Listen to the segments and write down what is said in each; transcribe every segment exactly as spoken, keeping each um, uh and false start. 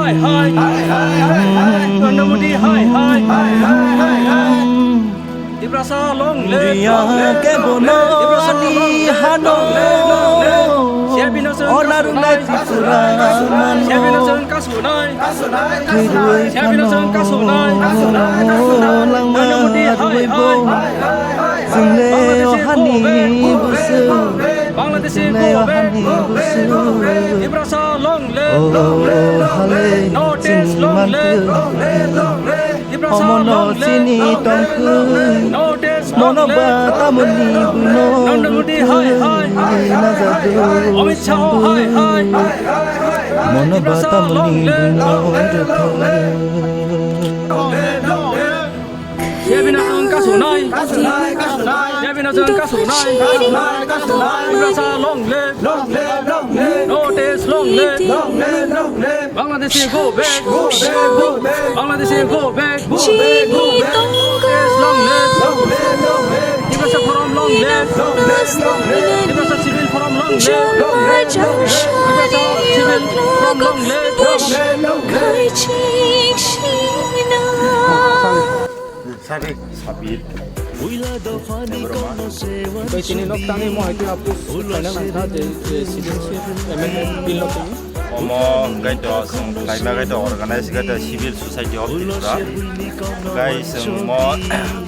Hai, hai, hai, hai, hai. Narendra Modi, hai, hai, hai, hai, hai, hai. Tiprasa long live, India long live, ke long live. Bono Tiprasa ni long live, hano. Long live, long live. Siya bino chwng O narunai kasunai. Tripura mano. Siya bino chwng kasunai. Kwrwi Siya bino chwng kasunai. Langma Narendra Modi, hai, rwui hai, bo. Hai, hai, hai, hai. Chwngle Bangladeshi ohani go back, go back, buswk. Bangladeshi go back, go back, go back. Tiprasa long live, long live, long live. North East long live, long live, long live. Tiprasa long live, long live, long live. North East long live, long live. Narendra Modi, hai, hai, hai, hai, hai. Amit Shah, hai, hai, hai, hai, hai. Tiprasa long live, long live, long live, long live. Siya bino chwng kasunai. Kasunai, kasunai. Siya bino chwng kasunai. Kasunai, kasunai. Tiprasa long live. Long live, long live. North East long live. Long live, long live. Bangladeshi go back. Go back, go back. Bangladeshi go back. Go back, go back. North East long live. Long live, long live. Tiprasa Forum long live. Long live, long live. Tiprasa Civil Forum long live. Long live, long live. Tiprasa Civil Forum long live. Long live, long live. Sabi. Tei tini nok tangwi mo hai khe approve khlaina nang kha je, je citizenship amendment bill no twi. Omo hwnkhe to chwng khlaima khe to organize khe to civil society of Tripura. Hwnkhe chwng mo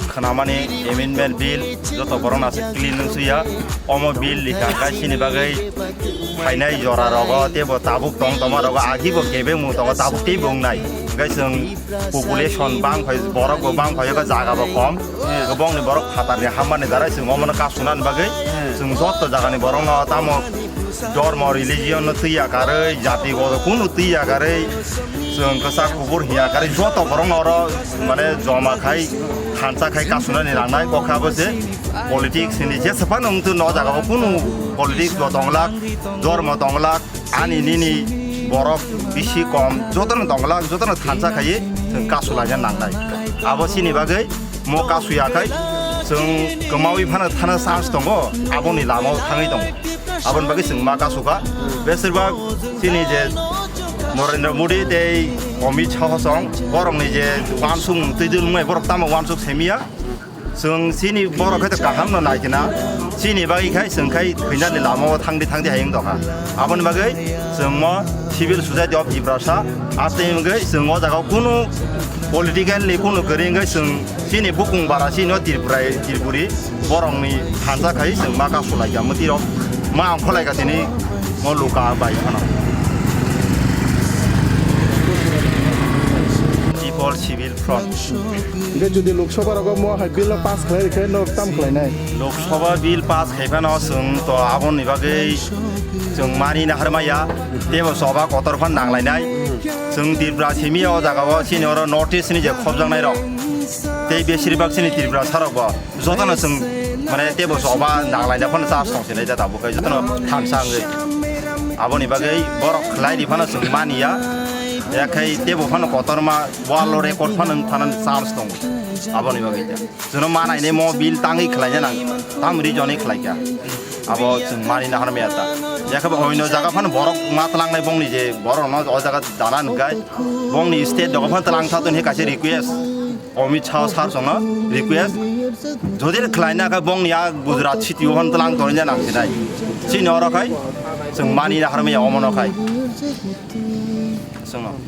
khwnamani amendment bill joto borok no aswk clean wng suya. Omo bill ni kha khe chini bagwi phainai jora rogo teibo tabuk tong tongma rogo agi bo kebengmung tongo tabuk teibo wngnai. Hwnkhe chwng population bang phai, borok bo bang phai, jaga bo kom. Kwbangni borok phatarni hammani darai chwng omono kasunani bagwi chwng joto jagani borokno tamo dormo, religion no twi yakarwi, jati godo kunu twi yakarwi chwng kwchak kubur hiya karwi joto borokno oro mane joma khai thansa khai kasunani nangnai. Kokha bo se politics ni jesa phano wngtwno o jaga o kunu politics bo tonglak, dormo tonglak. Ani nini borok bisi kom jotono tongla jotono thansa khaiwi chwng kasu laina nangnai. Abo chini bagwi mo kasu yakhai chwng kwmawi phano thana chance tongo, aboni lamao thangwi tongo. Aboni bagwi chwng ma kasu kha. Besirbak chini je Narendra Modi tei Amit Shah song borokni je wansuk twi dul wngnai borok tamo wansuk semiya. Chwng chini borok khe to kaham no nai khe na, chini bagwi khai chwng khai thwinani lama o thangdi thangdi hai wng tongkha. Aboni bagwi chwng mo civil society of Tiprasa, atwi wngwi chwng o jaga o kunu political ni kunu kwrwi wngwi chwng chini bukung bara chini o Tripura, Tripuri borok ni thansa khai chwng ma kasu lai kha mwtwi rok ma ongkho lai kha tini mo luka bai phano. People Civil Front. Hingke jodi Lok Sabha rogo mo hai bill no pass khlai rikhe no tam khlainai? Lok Sabha bill pass khai phano chwng to aboni bagwi chwng mani nahar maya, tebo choba kotor phan nang lainai. Chwng Tripura simi o jaga o chini oro North East ni je khobjaknai rok, tei besirbak chini Tripura sa rok bo jotono chwng mane tebo choba nang laina phano chance tong sinai da tabuk kai jotono thansa wngwi. Aboni bagwi borok khlai di phano chwng mani ya, ya khai tebo phano kotorma world record phano wng thana chance tongo. Aboni bagwi da. Chwngno ma nainai mo bill tangwi khlaina nang, tam region-wi khlaikha. Abo chwng mani nahar maya ta. Yakhe bo oino jaga phano borok ma tlangnai bongni je borokno o jaga dana nungkha. Bongni state dogo phano tlang tha toni kaisa request. Amit Shah sir songno request. Jodi khlaina khe bongni a Gujarat city o phano tlang toni nang sinai. Chini oro khai chwng mani nahar maya omono khai. Chwngno.